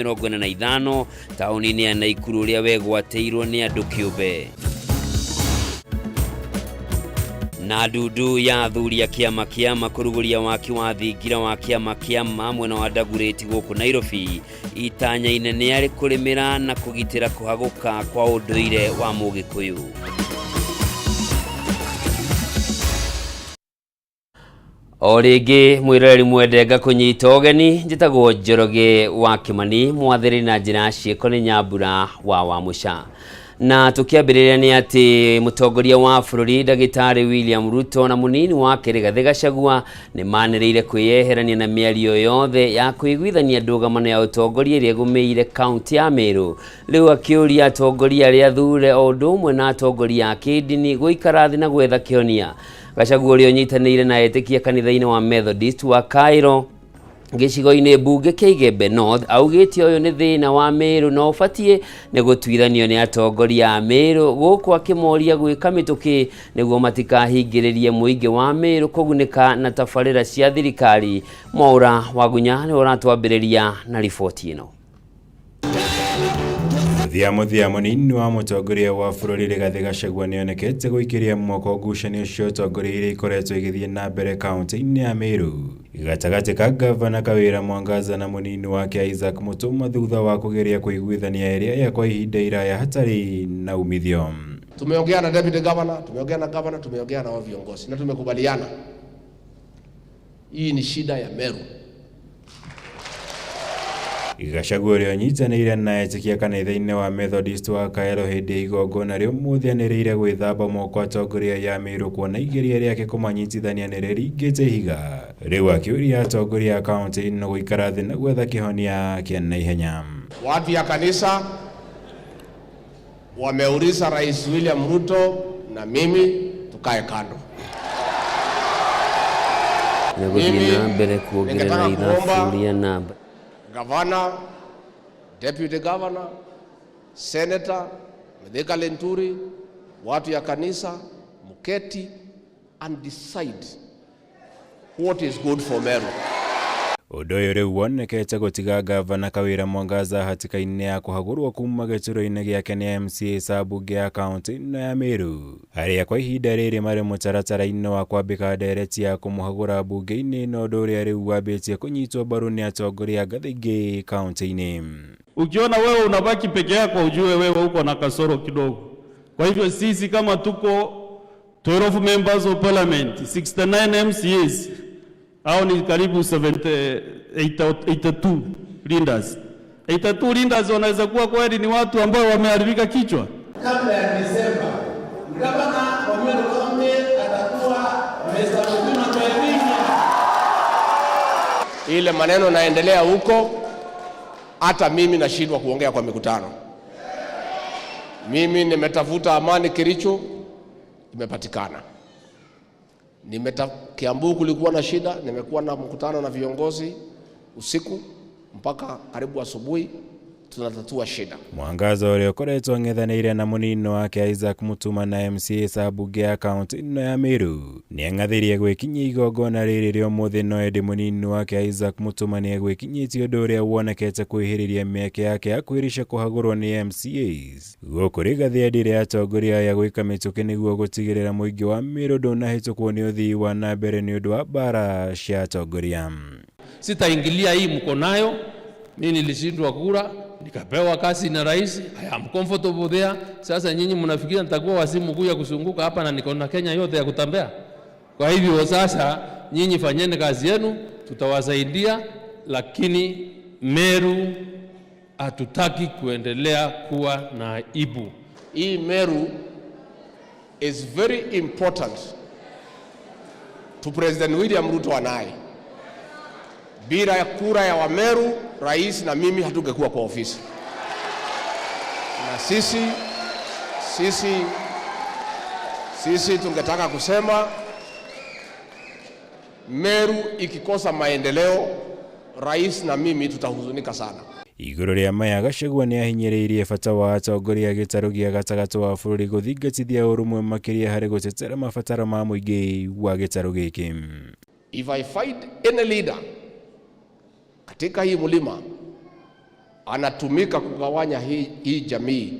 45 taũni-inĩ ya Naikuru ũrĩa wegwatĩirwo nĩ andũ kĩũmbe. Na ndundu ya athuri a kĩama kĩama kũrugũria waki wa thingira wa kĩama kĩama mwena wa Dagoretti gũkũ Nairobi, itanya inene arĩ kũrĩmĩra na kũgitĩra kũhagũka kwa ũndũire wa Mũgĩkũyũ. O rĩngĩ mwĩroreri mwende ngakũnyita ũgeni, njĩtagwo Njoroge wa Kĩmani, mwathĩrĩri na njĩra ya ciĩko nĩ Nyambura wa Wamũca. Na tũkĩambĩrĩria nĩ atĩ mũtongoria wa bũrũri ndagĩtarĩ William Ruto na mũnini wake Rigathĩ Gachagua nĩ manĩrĩire kwĩyeherania na mĩario yothe ya kũiguithania ndũgamano ya ũtongoria ĩrĩa ĩgũmĩire kaunti ya Meru. Rĩu akĩũria atongoria arĩa athure o ũndũ ũmwe na atongoria a kĩndini gũikara thĩ na gwetha kĩhonia. Gachagua ũrĩa ũnyitanĩire na etĩkia kanitha-inĩ wa Methodist wa Cairo gĩcigo-inĩ mbunge kĩa Igembe North augĩte ũyũ nĩ thĩna wa Meru na ũbatiĩ nĩ gũtuithanio nĩ atongoria a Meru, gũkũ akĩmoria gwĩka mĩtũkĩ nĩguo matikahingĩrĩrie mũingĩ wa Meru kũgunĩka na tabarĩra cia thirikari. Mwaũra Wagunya nĩwe ũratwambĩrĩria na riboti ĩno. Mũthia mũthia mũnini wa mũtongoria wa bũrũri Rigathĩ Gachagua nĩonekete gũikĩria moko ngucanio cia ũtongoria iria ikoretwo igĩthiĩ na mbere kaunti-inĩ ya Meru gatagatĩ ka gavana Kawĩra Mwangaza na mũnini wake Isaac Mutuma thutha wa kũgeria kũiguithania ĩrĩa ya kwa ihinda iraya hatarĩ na umithio. Tumeongea na deputy governor, tumeongea na governor, tumeongea na wao viongozi na tumekubaliana hii ni shida ya Meru. Gachagua ũrĩa ũnyitanĩire na etĩkia kanitha-inĩ wa Methodist wa Kaero hĩndĩ ya igongona rĩa ũmũthĩ anĩrĩire gwĩthamba moko atongoria ya Meru kuona igeria rĩake kũmanyitithania nĩ rĩringĩte ihiga. Rĩu akĩũria atongoria a kaunti ĩno gũikara thĩ na gwetha kĩhonia kĩa naihenya. Watu ya kanisa wameuliza Rais William Ruto na mimi tukae kando. Nĩ gũthiĩ Mimi na mbere kuongerera ningetaka ithabu kuomba rĩa namba Gavana, deputy governor, senator, Mithika Linturi, watu ya kanisa muketi and decide what is good for Meru. Ũndũ ũyũ rĩu wonekete gũtiga gavana Kawĩra Mwangaza hatĩka-inĩ ya kũhagũrwo kuma gĩturwa-inĩ gĩake nĩ MCAs a mbunge ya kaunti ĩno ya Meru arĩa kwa ihinda rĩrĩ marĩ mũtaratara-inĩ wa kwambĩka ndereti ya kũmũhagũra mbunge-inĩ ĩno, ũndũ ũrĩa rĩu wambĩtie kũnyitwo mbaru nĩ atongoria a ngathĩ ingĩ kaunti-inĩ. Ukiona wewe unabaki peke yako, ujue wewe uko na kasoro kidogo. Kwa hivyo sisi kama tuko 12 members of parliament, 69 MCAs, au ni karibu 70, 82 leaders. 82 leaders wanaweza kuwa kweli ni watu ambao wameharibika kichwa. Kabla ya Desemba, gavana wa Meru County atakuwa Mr. Mutuma M'Ethingia. Ile maneno naendelea huko, hata mimi nashindwa kuongea kwa mikutano. Mimi nimetafuta amani Kericho, imepatikana. Kiambu kulikuwa na shida, nimekuwa na mkutano na viongozi usiku mpaka karibu asubuhi, tunatatua shida. Mwangaza ũrĩa ũkoretwo ang'ethanĩire na mũnini wake Isaac Mutuma na MCAs a mbunge ya kaunti ĩno ya Meru nĩang'athĩirie gwĩkinyia igongona rĩrĩ rĩa ũmũthĩ, no ĩndĩ mũnini wake Isaac Mutuma nĩegwĩkinyĩtie ũndũ ũrĩa wonekete kwĩhĩrĩria mĩeke yake ya kwĩrica kũhagũrwo nĩ MCAs. Gũkũ Rigathĩ endire atongoria aya gwĩka mĩtũkĩ nĩguo gũtigĩrĩra mũingĩ wa Meru ndũnahĩtũkwo nĩ ũthii wa na mbere nĩ ũndũ wa mbara cia atongoria. Sitaingilia hii mko nayo. Mimi nilishindwa kura nikapewa kazi na rais. I am comfortable there. Sasa nyinyi mnafikiria nitakuwa wazimu kuja kuzunguka hapa na niko na Kenya yote ya kutembea? Kwa hivyo sasa nyinyi fanyeni kazi yenu, tutawasaidia, lakini Meru hatutaki kuendelea kuwa na aibu. Hii Meru is very important to President William Ruto and I. Bila ya kura ya Wameru, rais na mimi hatungekuwa kwa ofisi. Na sisi tungetaka kusema Meru ikikosa maendeleo, rais na mimi tutahuzunika sana. Igũrũ rĩa maya, Gachagua nĩahinyĩrĩirie bata wa atongoria a gĩtarũ gĩa gatagatĩ wa bũrũri gũthingatithia ũrũmwe makĩria harĩ gũtetera mabataro ma mũingĩ wa gĩtarũ gĩkĩ. If I find any leader katika hii mlima anatumika kugawanya hii jamii,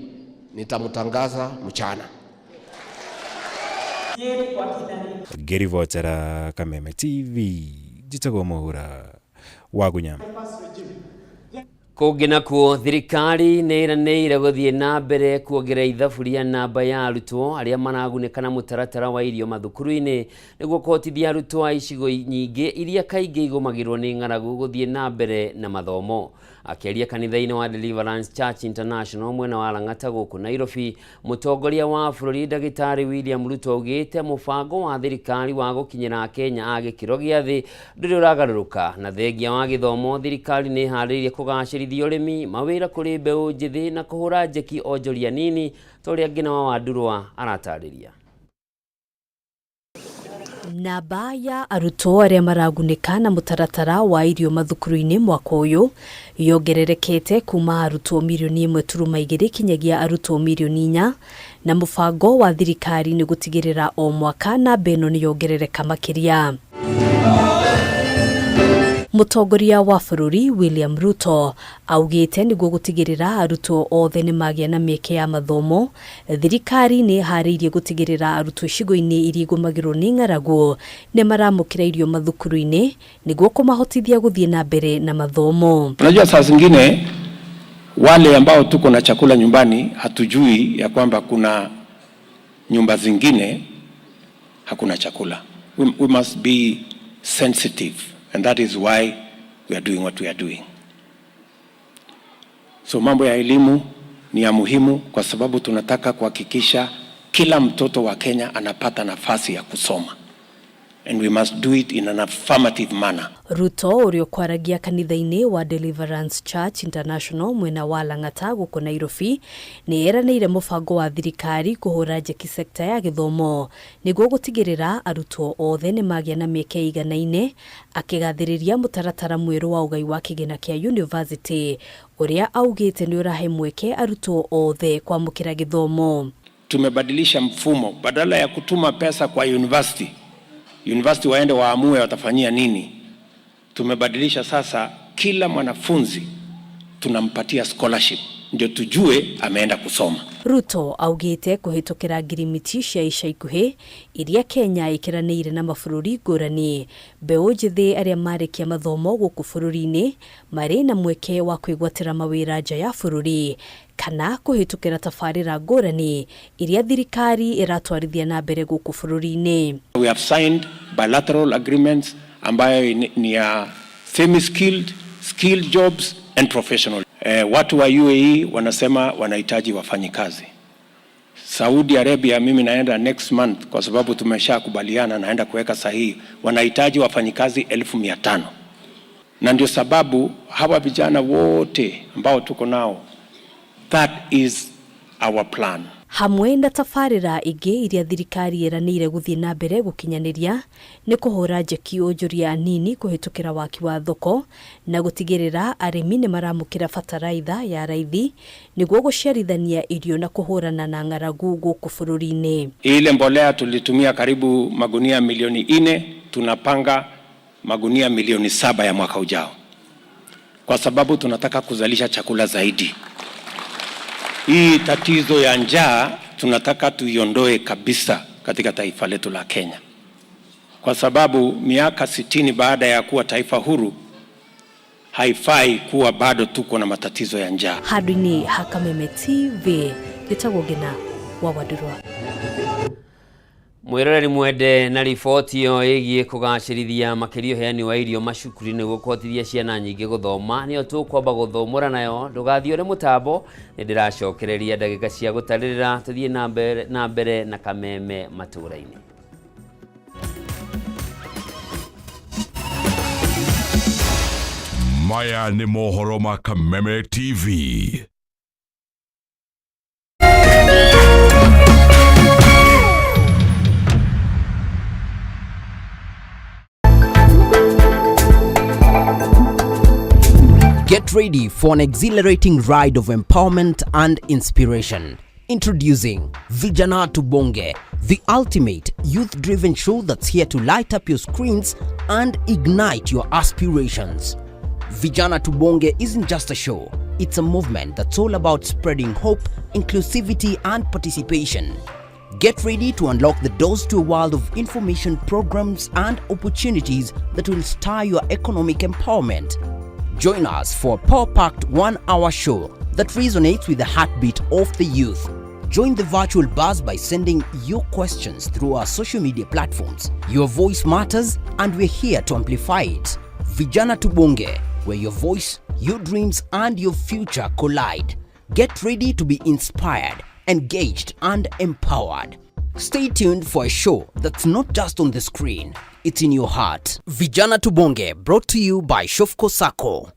nitamtangaza mchana. Ngĩribotera Kameme TV, njĩtagwo Mũhura wa Gunya. Kũngĩ nakuo, thirikari nĩ ĩranĩire gũthiĩ na mbere kuongerera ithabu rĩa namba ya arutwo arĩa maragunĩka na mũtaratara wa irio mathukuru-inĩ nĩguo kũhotithia arutwo a icigo nyingĩ iria kaingĩ igũmagĩrwo nĩ ng'aragu gũthiĩ na mbere na mathomo. Akĩaria kanitha-inĩ wa Deliverance Church International mwena wa Lang'ata gũkũ Nairobi, mũtongoria wa bũrũri ndagĩtarĩ William Ruto augĩte mũbango wa thirikari wa gũkinyĩra Akenya a gĩkĩro gĩa thĩ ndũrĩ ũragarũrũka, na thengia wa gĩthomo thirikari nĩ ĩharĩrĩirie kũgacĩrithia ũrĩmi, mawĩra kũrĩ mbeũ njĩthĩ na kũhũra njeki onjoria nini ta ũrĩa Ngina wa Wandurwa aratarĩria. Namba ya arutwo arĩa maragunĩka na mũtaratara wa irio mathukuru-inĩ mwaka ũyũ yongererekete kuma arutwo mirioni 1.2 kinyagia arutwo mirioni 4, na mũbango wa thirikari nĩ gũtigĩrĩra o mwaka namba ĩno nĩ yongerereka makĩria. Mũtongoria wa bũrũri William Ruto augĩte nĩguo gũtigĩrĩra arutwo othe nĩ magĩa na mĩeke ya mathomo, thirikari nĩ ĩharĩirie gũtigĩrĩra arutwo icigo-inĩ iria igũmagĩrwo nĩ ng'aragu nĩ maramũkĩra irio mathukuru-inĩ nĩguo kũmahotithia gũthiĩ na mbere na mathomo. Unajua saa zingine wale ambao tuko na chakula nyumbani hatujui ya kwamba kuna nyumba zingine hakuna chakula. We must be sensitive. And that is why we are doing what we are doing. So mambo ya elimu ni ya muhimu kwa sababu tunataka kuhakikisha kila mtoto wa Kenya anapata nafasi ya kusoma. And we must do it in an affirmative manner. Ruto ũrĩa ũkwaragia kanitha-inĩ wa Deliverance Church International mwena wa Lang'ata gũkũ Nairobi nĩ eranĩire mũbango wa thirikari kũhũra njeki sekta ya gĩthomo nĩguo gũtigĩrĩra arutwo othe nĩ magĩa na mĩeke ĩiganaine, akĩgathĩrĩria mũtaratara mwerũ wa ũgai wa kĩgĩna kĩa university ũrĩa augĩte nĩ ũrahe mweke arutwo othe kwamũkĩra gĩthomo. Tumebadilisha mfumo, badala ya kutuma pesa kwa university waende waamue watafanyia nini. Tumebadilisha sasa, kila mwanafunzi tunampatia scholarship ndio tujue ameenda kusoma. Ruto augĩte kũhĩtũkĩra ngirimiti cia ica ikuhĩ iria Kenya ĩkĩranĩire na mabũrũri ngũrani, mbeũ njĩthĩ arĩa marĩkia mathomo gũkũ bũrũri-inĩ marĩ na mweke wa kwĩgwatĩra mawĩra nja ya bũrũri kana kũhĩtũkĩra tabarĩra ngũrani iria thirikari ĩratwarithia na mbere gũkũ bũrũri-inĩ. We have signed bilateral agreements ambayo ni ya semi-skilled, skilled jobs and professional. Watu wa UAE wanasema wanahitaji wafanyikazi. Saudi Arabia, mimi naenda next month kwa sababu tumeshakubaliana, naenda kuweka sahihi, wanahitaji wafanyikazi 500,000. Na ndio sababu hawa vijana wote ambao tuko nao, that is our plan. Hamwe na tabarĩra ingĩ iria thirikari ĩranĩire gũthiĩ na mbere gũkinyanĩria nĩ kũhũra njeki onjoria anini kũhĩtũkĩra waki wa thoko na gũtigĩrĩra arĩmi nĩ maramũkĩra bataraitha ya raithi nĩguo gũciarithania irio na kũhũrana na ng'aragu gũkũ bũrũri-inĩ. Ile mbolea tulitumia karibu magunia milioni 4, tunapanga magunia milioni 7 ya mwaka ujao, kwa sababu tunataka kuzalisha chakula zaidi. Hii tatizo ya njaa tunataka tuiondoe kabisa katika taifa letu la Kenya, kwa sababu miaka 60 baada ya kuwa taifa huru haifai kuwa bado tuko na matatizo ya njaa. Handũ-inĩ ha Kameme TV, njĩtagwo Ngina wa Wandurwa. Mwĩroreri mwende, na riboti ĩyo ĩgiĩ kũgacĩrithia makĩria ũheani wa irio macukuru nĩguo kũhotithia ciana nyingĩ gũthoma nĩyo tũkwamba gũthomora nayo. Ndũgathiĩ ũrĩ mũtambo, nĩ ndĩracokereria ndagĩka cia gũtarĩrĩra tũthiĩ na mbere na Kameme matũũra-inĩ. Maya nĩ mohoro ma Kameme TV. Get ready for an exhilarating ride of empowerment and inspiration. Introducing Vijana Tubonge, the ultimate youth-driven show that's here to light up your screens and ignite your aspirations. Vijana Tubonge isn't just a show, it's a movement that's all about spreading hope, inclusivity, and participation. Get ready to unlock the doors to a world of information, programs, and opportunities that will stir your economic empowerment. Join us for a power packed 1-hour show that resonates with the heartbeat of the youth. Join the virtual buzz by sending your questions through our social media platforms. Your voice matters, and we're here to amplify it. Vijana Tubonge, where your voice, your dreams, and your future collide. Get ready to be inspired, engaged, and empowered. Stay tuned for a show that's not just on the screen, it's in your heart. Vijana Tubonge, brought to you by Shofco Sacco.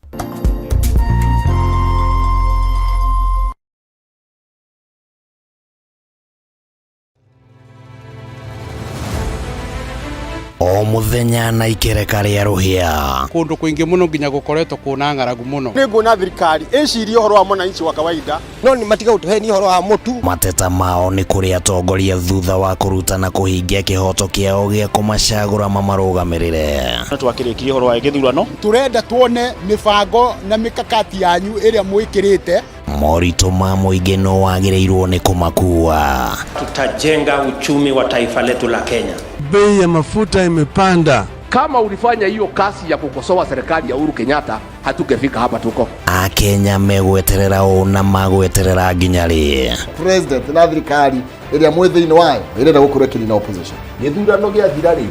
O muthenya na ikereka rĩa rũhĩa. Kundu kwingi muno nginya gukoretwo kuna ng'aragu muno. Nĩ nguona thirikari ĩcirie ũhoro wa mwananchi wa kawaida, no nĩ matiga gũtũhenia ũhoro wa mũtu. Mateta mao nĩ kũrĩ atongoria thutha wa kũruta na kũhingia kĩhoto kĩao gĩa kũmacagũra mamarũgamĩrĩre. Twakĩrĩkirie ũhoro wa gĩthurano. Tũrenda tuone mĩbango na mĩkakati yanyu ĩrĩa mwĩkĩrĩte. Moritũ ma mũingĩ no wagĩrĩirwo nĩ kũmakua. Tutajenga uchumi wa taifa letu la Kenya. Bei ya mafuta imepanda. Kama ulifanya hiyo kazi ya kukosoa serikali ya Uhuru Kenyatta, hatungefika hapa tuko. Akenya megweterera ũ na magweterera nginya rĩ? President na thirikari ĩrĩa mwĩ thĩinĩ wayo ĩrenda gũkorwo ĩkĩnina opposition. Gĩthurano gĩathira rĩ,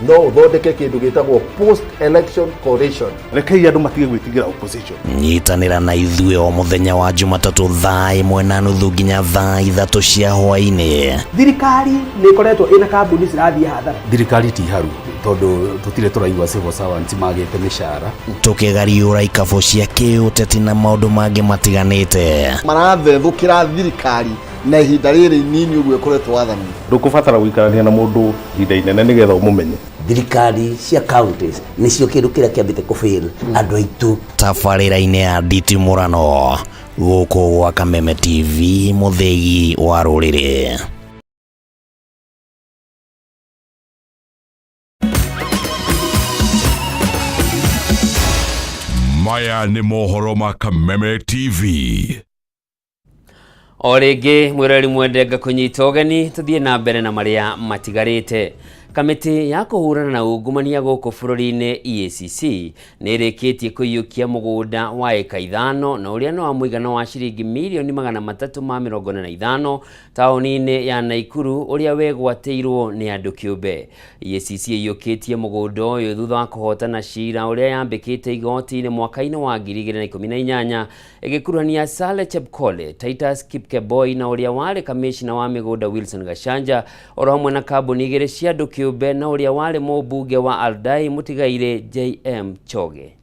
no ũthondeke kĩndũ gĩtagwo post election coalition. Rekei andũ matige gwĩtigĩra opposition. Nyitanĩra na ithuĩ o mũthenya wa Jumatatũ thaa 1:30 nginya thaa 3 cia hwaĩ-inĩ. Thirikari nĩ ĩkoretwo ĩna kambuni cirathiĩ hathara. Thirikari ti haru tondũ tũtirĩ tũraigua civil servants magĩte mĩcara. Tũkĩgariũra ikabũ cia kĩũteti na maũndũ mangĩ matiganĩte. Marathethũkĩra thirikari na ihinda rĩrĩ inini ũguo ĩkoretwo wathani. Ndũkũbatara gũikarania na mũndũ ihinda inene nĩgetha ũmũmenye. Thirikari cia counties nĩcio kĩndũ kĩrĩa kĩambĩte kũfail andũ aitũ. Tabarĩra-inĩ ya nditimũrano gũkũ gwa Kameme TV, mũthĩgi wa rũrĩrĩ. Maya nĩ mohoro ma Kameme TV. O rĩngĩ mwĩroreri mwende ngakũnyita ũgeni, tũthiĩ na mbere na marĩa matigarĩte. Kamĩtĩ ya kũhũrana na ungumania gũkũ bũrũri-inĩ EACC nĩ ĩrĩkĩtie kũiyũkia mũgũnda wa ĩka 5 na ũrĩa no wa mũigana wa ciringi mirioni 345 taũni-inĩ ya Naikuru ũrĩa wegwatĩirwo nĩ andũ kĩũmbe. EACC ĩiyũkĩtie mũgũnda ũyũ thutha wa kũhotana cira ũrĩa yambĩkĩte igoti-inĩ mwaka-inĩ wa 2018 ĩgĩkuruhania Saleh Chepkole, Titus Kipkemboi na ũrĩa warĩ kamĩcina wa mĩgũnda Wilson Gachanja oro hamwe na kambuni 2 cia andũ kĩũmbe na ũrĩa warĩ mũmbunge wa Aldai mũtigairĩ JM Choge.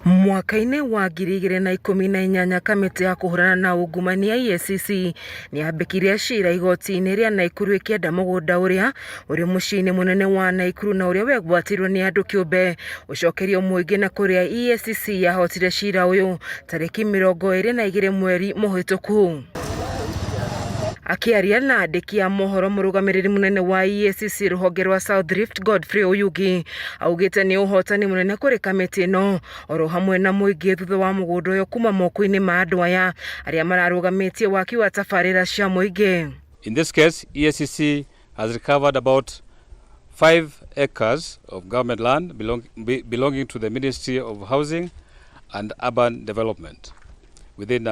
Mwaka-inĩ wa 2018 kamĩtĩ ya kũhũrana na ungumania EACC nĩ yambĩkirie cira igoti-inĩ rĩa Naikuru ĩkĩenda mũgũnda ũrĩa ũrĩ mũciĩ-inĩ mũnene wa Naikuru na ũrĩa wegwatĩirwo nĩ andũ kĩũmbe ũcokerio mũingĩ, na kũrĩa EACC yahotire cira ũyũ tarĩki 22 mweri mũhĩtũku. Akĩaria na andĩki a mohoro, mũrũgamĩrĩri mũnene wa EACC rũhonge rwa South Rift Godfrey Oyugi augĩte nĩ ũhotani mũnene kũrĩ kamĩtĩ ĩno oro hamwe na mũingĩ thutha wa mũgũnda ũyũ kuma moko-inĩ ma andũ aya arĩa mararũgamĩtie waki wa tabarĩra cia mũingĩ. In this case, EACC has recovered about 5 acres of government land belonging to the Ministry of Housing and Urban Development within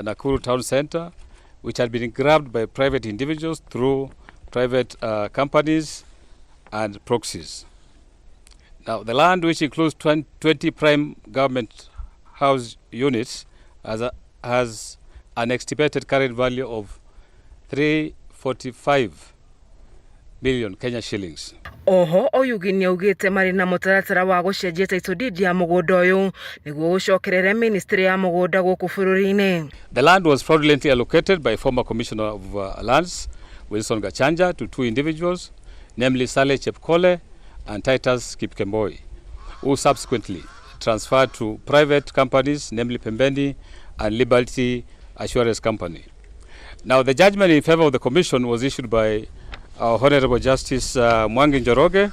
Nakuru Town Center, which had been grabbed by private individuals through private companies and proxies. Now, the land, which includes 20 prime government house units, has an estimated current value of 345 million Kenya shillings. Oho Oyugi nĩaugĩte marĩ na mũtaratara wa gũcenjia title deed ya mũgũnda ũyũ nĩguo ũcokerere ministry ya mũgũnda gũkũ bũrũri-inĩ. The land was fraudulently allocated by former Commissioner of Lands Wilson Gachanja to 2 individuals, namely Saleh Chepkole and Titus Kipkemboi, who subsequently transferred to private companies, namely Pembeni and Liberty Assurance Company. Now, the judgment in favor of the Commission was issued by our Honorable Justice Mwangi Njoroge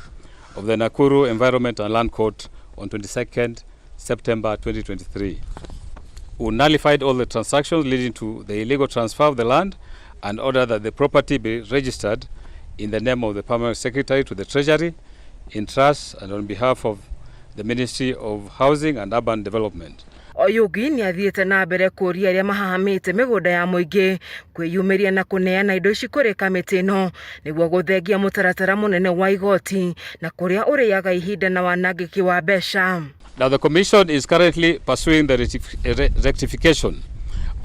of the Nakuru Environment and Land Court on 22nd September 2023, who nullified all the transactions leading to the illegal transfer of the land and ordered that the property be registered in the name of the Permanent Secretary to the Treasury, in trust and on behalf of the Ministry of Housing and Urban Development. Oyugi nĩ athiĩte na mbere kũũria arĩa mahahamĩte mĩgũnda ya mũingĩ kwĩyumĩria na kũneana indo ici kũrĩ kamĩtĩ ĩno nĩguo gũthengia mũtaratara mũnene wa igoti na kũrĩa ũrĩaga ihinda na wanangĩki wa mbeca. Now the Commission is currently pursuing the rectification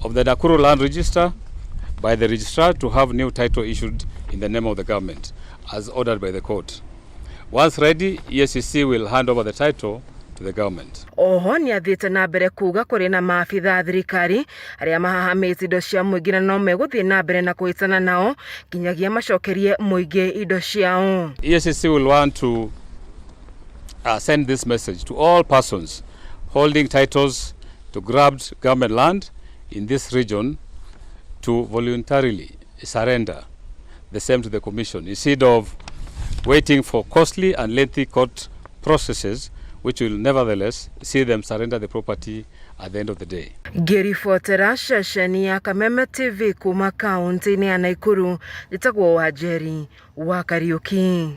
of the Nakuru Land Register by the registrar to have new title issued in the name of the government as ordered by the court. Once ready, EACC will hand over the title to the government. Oho nĩ athiĩte na mbere kuga kũrĩ na maabitha a thirikari arĩa mahahamĩte indo cia mũingĩ na no megũthiĩ na mbere na kũhĩtana nao nginyagia macokerie mũingĩ indo ciao. EACC will want to send this message to all persons holding titles to grabbed government land in this region to voluntarily surrender the same to the Commission instead of waiting for costly and lengthy court processes which will nevertheless see them surrender the property at the end of the day. Ngĩribotera ceceni ya Kameme TV kuma kaunti-inĩ ya Nakuru, njĩtagwo Wanjeri wa Kariuki.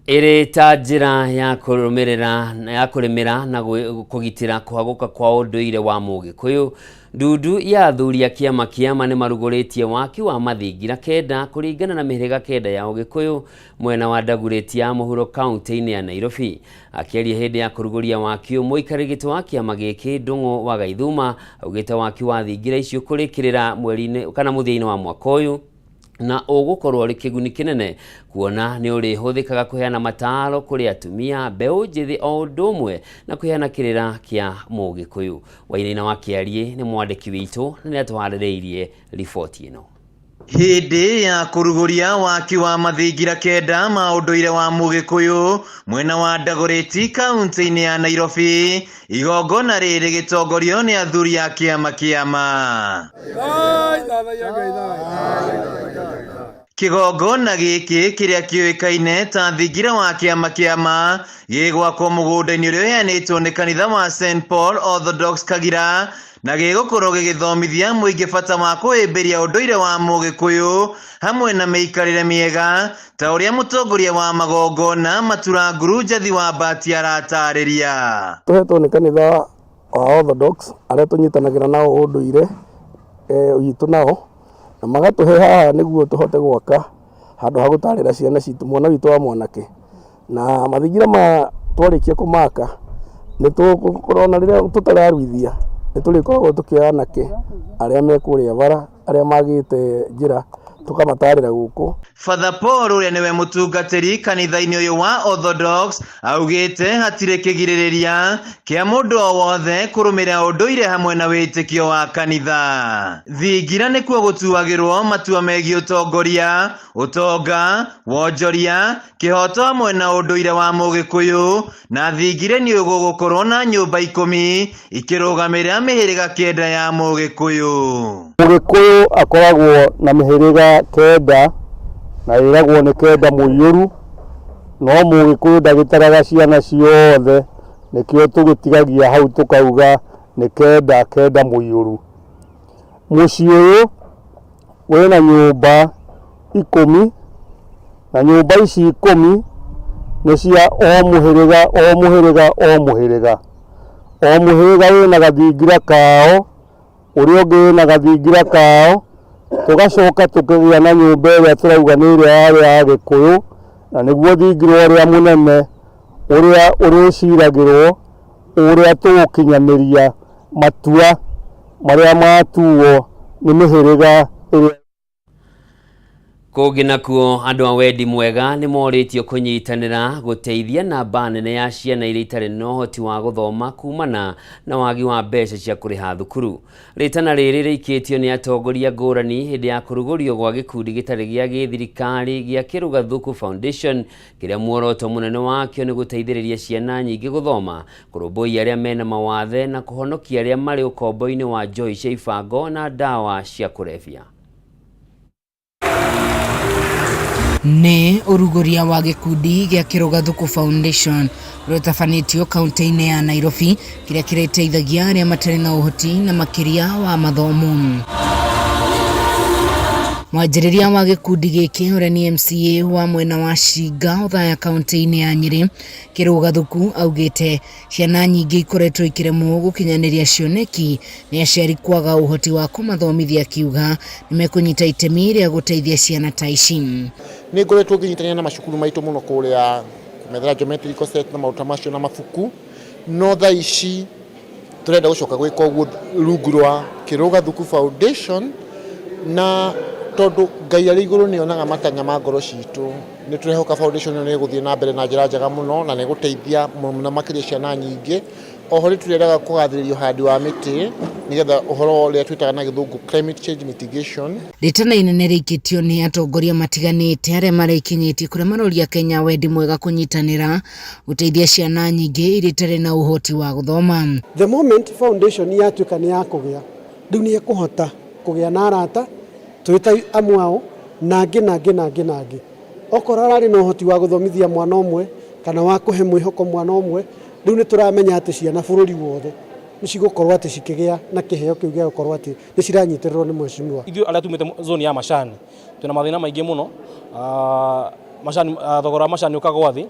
Ĩrĩ ta njĩra ya kũrũmĩrĩra ya kũrĩmĩra na kũgitĩra kũhagũka kwa ũndũire wa Mũgĩkũyũ, ndundu ya athuri a kĩama kĩama nĩ marugũrĩtie waki wa mathingira kenda kũringana na mĩhĩrĩga kenda ya Ũgĩkũyũ mwena wa Dagoretti ya mũhuro kaunti-inĩ ya Nairobi. Akĩaria hĩndĩ ya kũrugũria waki ũyũ, mũikarĩri gĩtĩ wa kĩama gĩkĩ Ndung'u wa Gaithuma augĩte waki wa thingira icio kũrĩkĩrĩra mweri-inĩ kana mũthia-inĩ wa mwaka ũyũ na ũgũkorwo ũrĩ kĩguni kĩnene kuona nĩ ũrĩhũthĩkaga kũheana mataro kũrĩ atumia, mbeũ njĩthĩ o ũndũ ũmwe na kũheana kĩrĩra kĩa Mũgĩkũyũ. Wainaina wa Kĩariĩ nĩ mwandĩki witũ na nĩ atũharĩrĩirie riboti ĩno. Hĩndĩ ya kũrugũria waki wa mathingira kenda ma ũndũire wa Mũgĩkũyũ mwena wa Dagoretti kaunti-inĩ ya Nairobi, igongona rĩrĩ gĩtongorio nĩ athuri a kĩama kĩama. Kĩgongona gĩkĩ kĩrĩa kĩũĩkaine ta thingira wa kĩama kĩama gĩgwakwo mũgũnda-inĩ ũrĩa ũheanĩtwo nĩ kanitha wa St Paul Orthodox Kagira na gĩgũkorwo gĩgĩthomithia mũingĩ bata wa kũhĩmbĩria ũndũire wa Mũgĩkũyũ hamwe na mĩikarĩre mĩega ta ũrĩa mũtongoria wa magongona Matura Nguru Njathi wa Mbati aratarĩria. Tũhetwo nĩ kanitha wa Orthodox arĩa tũnyitanagĩra nao ũndũire witũ nao na magatũhe haha nĩguo tũhote gwaka handũ ha gũtarĩra ciana citũ mwana witũ wa mwanake na mathingira maya twarĩkia kũmaka nĩ tũgũkorwo na rĩrĩa tũtararuithia nĩ tũrĩkoragwo tũkĩoya anake arĩa me kũrĩa bara arĩa magĩte njĩra tũkamatarĩra gũkũ. Father Paul ũrĩa nĩwe mũtungatĩri kanitha-inĩ ũyũ wa Orthodox augĩte hatirĩ kĩgirĩrĩria kĩa mũndũ o wothe kũrũmĩrĩra ũndũire hamwe na wĩtĩkio wa kanitha. Thingira nĩkuo gũtuagĩrwo matua megiĩ ũtongoria, ũtonga, wonjoria, kĩhoto hamwe na ũndũire wa Mũgĩkũyũ na thingira nĩ gũgũkorwo na nyũmba 10 ikĩrũgamĩrĩra mĩhĩrĩga 9 ya Mũgĩkũyũ. Mũgĩkũyũ akoragwo na mĩhĩrĩga 9 na ĩragwo nĩ 9 mũiyũru, no Mũgĩkũyũ ndagĩtaraga ciana ciothe, nĩkĩo tũgĩtigagia hau tũkauga nĩ 9 mũiyũru. Mũciĩ ũyũ wĩna nyũmba 10 na nyũmba ici 10 nĩ cia o mũhĩrĩga o mũhĩrĩga o mũhĩrĩga. O mũhĩrĩga wĩna gathingira kao, ũrĩa ũngĩ wĩna gathingira kao, tũgacoka tũkĩgĩa na nyũmba ĩrĩa tũrauga nĩ ĩrĩa yarĩ ya Gĩkũyũ, na nĩguo thingira ũrĩa mũnene ũrĩa ũrĩciragĩrwo ũrĩa tũgũkinyanĩria matua marĩa matuo nĩ mĩhĩrĩga ĩrĩa. Kũngĩ nakuo andũ a wendi mwega nĩ morĩtio kũnyitanĩra gũteithia namba nene ya ciana iria itarĩ na ũhoti wa gũthoma kumana na wagi wa mbeca cia kũrĩha thukuru. Rĩtana rĩrĩ rĩikĩtio nĩ atongoria ngũrani hĩndĩ ya kũrugũrio gwa gĩkundi gĩtarĩ gĩa gĩthirikari gĩa Kĩrũgathuku Foundation kĩrĩa muoroto mũnene wakĩo nĩ gũteithĩrĩria ciana nyingĩ gũthoma, kũrũmbũiya arĩa mena mawathe na kũhonokia arĩa marĩ ũkombo-inĩ wa njohi cia ibango na ndawa cia kũrebia. Nĩ ũrugũria wa gĩkundi gĩa Kĩrũgathuku Foundation ũrĩa ũtabanĩtio kaunti-inĩ ya Nairobi kĩrĩa kĩrĩteithagia arĩa matarĩ na ũhoti na makĩria wa mathomo. Mwanjĩrĩria wa gĩkundi gĩkĩ ũrĩa nĩ MCA wa mwena wa Shinga Othaya kaunti-inĩ ya Nyĩrĩ Kĩrũgathuku augĩte Ciana nyingĩ ikoretwo ikĩremwo gũkinyanĩria cioneki nĩ aciari kwaga ũhoti wa kũmathomithia akiuga nĩmekũnyita itemi rĩa gũteithia ciana ta ici. Nĩ ngoretwo ngĩnyitanĩra na macukuru maitũ mũno kũrĩa kũmethera geometrical set na maũndũ ta macio na mabuku, no thaa ici tũrenda gũcoka gwĩka ũguo rungu rwa Kĩrũgathuku Foundation, na tondũ Ngai arĩ igũrũ nĩ onaga matanya ma ngoro citũ. Nĩ tũrehoka foundation ĩno nĩ ĩgũthiĩ na mbere na njĩra njega mũno na nĩ ĩgũteithia mũno makĩria ciana nyingĩ. Oho nĩ tũrĩendaga kũgathĩrĩria ũhandi wa mĩtĩ nĩgetha ũhoro ũrĩa twĩtaga na gĩthũngũ climate change mitigation. Rĩtana inene rĩikĩtio nĩ atongoria matiganĩte arĩa marekinyĩtie kũrĩa maroria Kenya wendi mwega kũnyitanĩra gũteithia ciana nyingĩ iria itarĩ na ũhoti wa gũthoma. The moment foundation yatuĩka nĩ yakũgĩa, rĩu nĩ ĩkũhota kũgĩa na arata twĩ ta amwe ao na angĩ na angĩ na angĩ na angĩ. Okorwo ararĩ na ũhoti wa gũthomithia mwana ũmwe kana wa kũhe mwĩhoko mwana ũmwe, rĩu nĩ tũramenya atĩ ciana bũrũri wothe nĩ cigũkorwo atĩ cikĩgĩa na kĩheo kĩu gĩa gũkorwo atĩ nĩ ciranyitĩrĩrwo nĩ mheshimiwa. Ithuĩ arĩa tumĩte zone ya macani twĩna mathĩna maingĩ mũno, macani, thogora wa macani ũkagwa thĩ,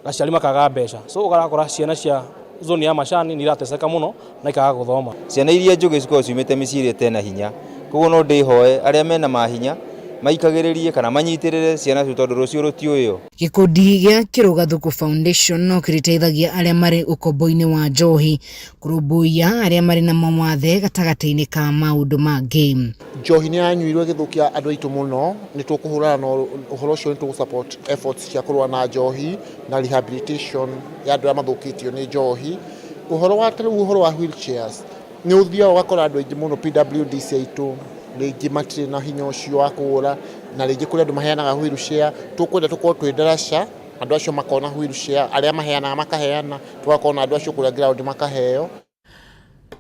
aciari makaga mbeca, so ũrakora ciana cia zone ya macani nĩ irateseka mũno na ikaga gũthoma. Ciana iria njũgĩ cikoragwo ciumĩte mĩciĩ ĩrĩa ĩtena hinya, koguo no ndĩhoe arĩa mena mahinya maikagĩrĩrie kana manyitĩrĩre ciana icio tondũ rũciũ rũtiũĩo. Gĩkundi gĩa Kĩrũgathuku Foundation no kĩrĩteithagia arĩa marĩ ũkombo-inĩ wa njohi, kũrũmbũiya arĩa marĩ na mawathe gatagatĩ-inĩ ka maũndũ mangĩ. Njohi nĩ yanyuirwo ĩgĩthũkia andũ aitũ mũno, nĩ tũkũhũrana na ũhoro ũcio, nĩ tũgũ support efforts cia kũrũa na njohi na rehabilitation ya andũ arĩa mathũkĩtio nĩ njohi. Ũhoro wa ta rĩu ũhoro wa wheelchairs, nĩ ũthiaga ũgakora andũ aingĩ mũno PWDs aitũ rĩngĩ matirĩ na hinya ũcio wa kũgũra, na rĩngĩ kũrĩ andũ maheanaga wheelchair, tũkwenda tũkorwo twĩ ndaraca, andũ acio makona wheelchair, arĩa maheanaga makaheana, tũgakorwo na andũ acio kũrĩa ground makaheo.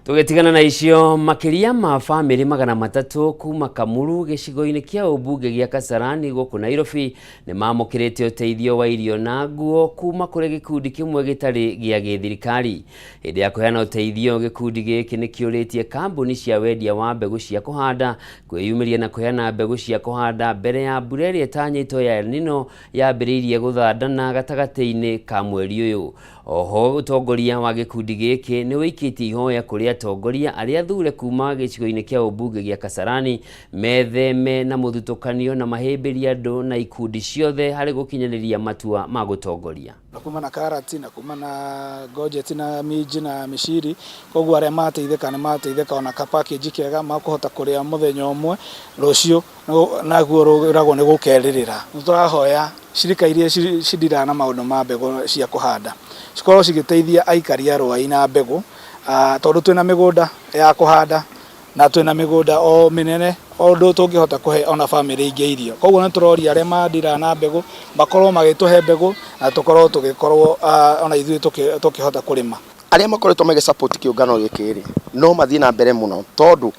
Tũgĩtigana na icio, makĩria ma famĩlĩ 300 kuma Kamuru gĩcigo-inĩ kĩa ũmbunge gĩa Kasarani gũkũ Nairobi nĩ mamũkĩrĩte ũteithio wa irio na nguo kuma kũrĩ gĩkundi kĩmwe gĩtarĩ gĩa gĩthirikari. Hĩndĩ ya kũheana ũteithio, gĩkundi gĩkĩ nĩ kĩũrĩtie kambuni cia wendia wa mbegũ cia kũhanda kwĩyumĩria na kũheana mbegũ cia kũhanda mbere ya mbura ĩrĩa ĩtanyĩtwo ya El Nino yambĩrĩirie gũthandana gatagatĩ-inĩ ka mweri ũyũ. Oho ũtongoria wa gĩkundi gĩkĩ nĩ ũikĩtie ihoya kũrĩ atongoria arĩa athure kuma gĩcigo-inĩ kĩa ũmbunge gĩa Kasarani metheme na mũthutũkanio na mahĩmbĩrie andũ na ikundi ciothe harĩ gũkinyanĩria matua ma gũtongoria. Na kuma na karati na kuma na ngojeti na minji na mĩciri, koguo arĩa mateithĩka nĩ mateithĩka ona ka package kega makũhota kũrĩa mũthenya ũmwe, rũciũ naguo rwĩragwo nĩ gũkerĩrĩra. Nĩ tũrahoya cirika iria cindiraga na maũndũ ma mbegũ cia kũhanda cikorwo cigĩteithia aikari a Rwai na mbegũ, tondũ twĩna mĩgũnda ya kũhanda na twĩna mĩgũnda o mĩnene o ũndũ tũngĩhota kũhe ona bamĩrĩ ingĩ irio. Koguo nĩ tũroria arĩa mandiraga na mbegũ makorwo magĩtũhe mbegũ na tũkorwo tũgĩkorwo ona ithuĩ tũkĩhota kũrĩma. Arĩa makoretwo magĩ support kĩũngano gĩkĩ rĩ, no mathiĩ na mbere mũno tondũ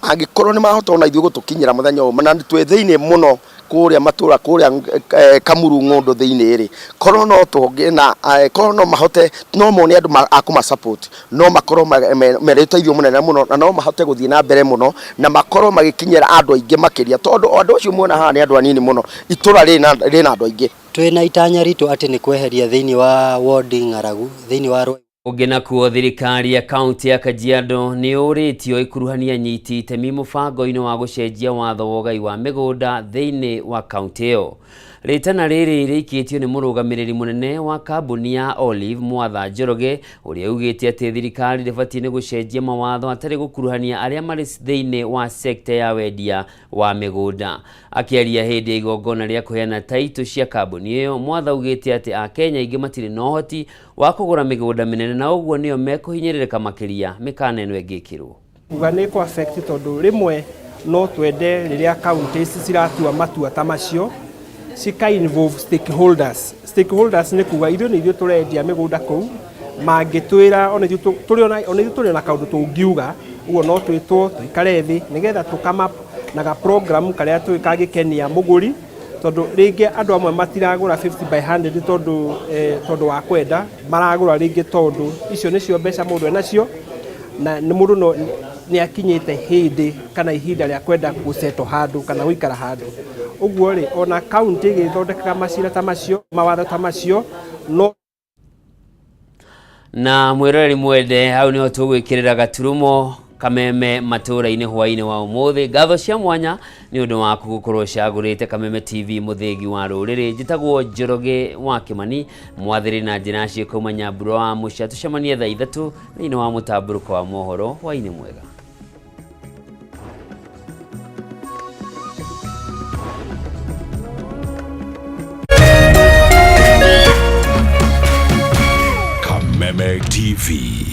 angĩkorwo nĩ mahota ona ithuĩ gũtũkinyĩra mũthenya ũyũ na twĩ thĩinĩ mũno kũrĩa matũra kũrĩa eh, Kamuru ng'ũndũ thĩinĩ rĩ, korwo no tũgĩe na eh, korwo no mahote no mone andũ a kũma support no makorwo marĩ ũteithio mũnene mũno na no mahote gũthiĩ na mbere mũno na makorwo magĩkinyĩra andũ aingĩ makĩria tondũ andũ acio muona haha nĩ andũ anini mũno, itũra rĩna andũ aingĩ. Twĩna itanya ritũ atĩ nĩ kweheria thĩinĩ wa ward ng'aragu thĩinĩ wa Ruai. Ũngĩ nakuo thirikari ya kaunti ya Kajiado nĩ yũrĩtio ĩkuruhanie anyiti itemi mũbango-inĩ wa gũcenjia watho wa ũgai wa mĩgũnda thĩinĩ wa kaunti ĩyo. Rĩtana rĩrĩ rĩikĩtio nĩ mũrũgamĩrĩri mũnene wa kambuni ya Olive Mwatha Njoroge ũrĩa ugĩte atĩ thirikari ndĩbatiĩ nĩ gũcenjia mawatho hatarĩ gũkuruhania arĩa marĩ thĩinĩ wa sekta ya wendia wa mĩgũnda. Akĩaria hĩndĩ ya igongona rĩa kũheana taitũ cia kambuni ĩyo, Mwatha augĩte atĩ Akenya aingĩ matirĩ na ũhoti wa kũgũra mĩgũnda mĩnene na ũguo nĩo mekũhinyĩrĩrĩka makĩria mĩkana ĩno ĩngĩkĩrwo. Kuga nĩ ĩkũ affect tondũ rĩmwe no twende rĩrĩa counties ciratua matua ta macio cika involve stakeholders. Stakeholders nĩ kuga ithuĩ nĩ ithuĩ tũrendia mĩgũnda kũu, mangĩtwĩra ona ithuĩ tũrĩ ona ona ithuĩ tũrĩ ona kaũndũ tũngiuga, ũguo no twĩtwo tũikare thĩ nĩgetha tũ come up na ga program karĩa tũĩ kangĩkenia mũgũri Tondũ rĩngĩ andũ amwe matiragũra 50 by 100 tondũ tondũ wa kwenda, maragũra rĩngĩ tondũ icio nĩcio mbeca mũndũ enacio, na nĩ mũndũ no nĩ akinyĩte hĩndĩ kana ihinda rĩa kwenda gũcetwo handũ kana gũikara handũ. Ũguo rĩ, ona kaunti ĩgĩthondekaga macira ta macio, mawatho ta macio, no Na mwĩroreri mwende, hau nĩho tũgwĩkĩrĩra gaturumo Kameme matũũra-inĩ hwaĩ-inĩ wa ũmũthĩ. Ngatho cia mwanya nĩ ũndũ waku gũkorwo ũcagũrĩte Kameme TV, mũthĩgi wa rũrĩrĩ. Njĩtagwo Njoroge wa Kĩmani, mwathĩrĩ na njĩra ciĩkauma Nyambura wa Mũca. Tũcemanie thaa 3 thĩinĩ wa mũtambũrũko wa mohoro. Hwaĩ-inĩ mwega. Kameme TV.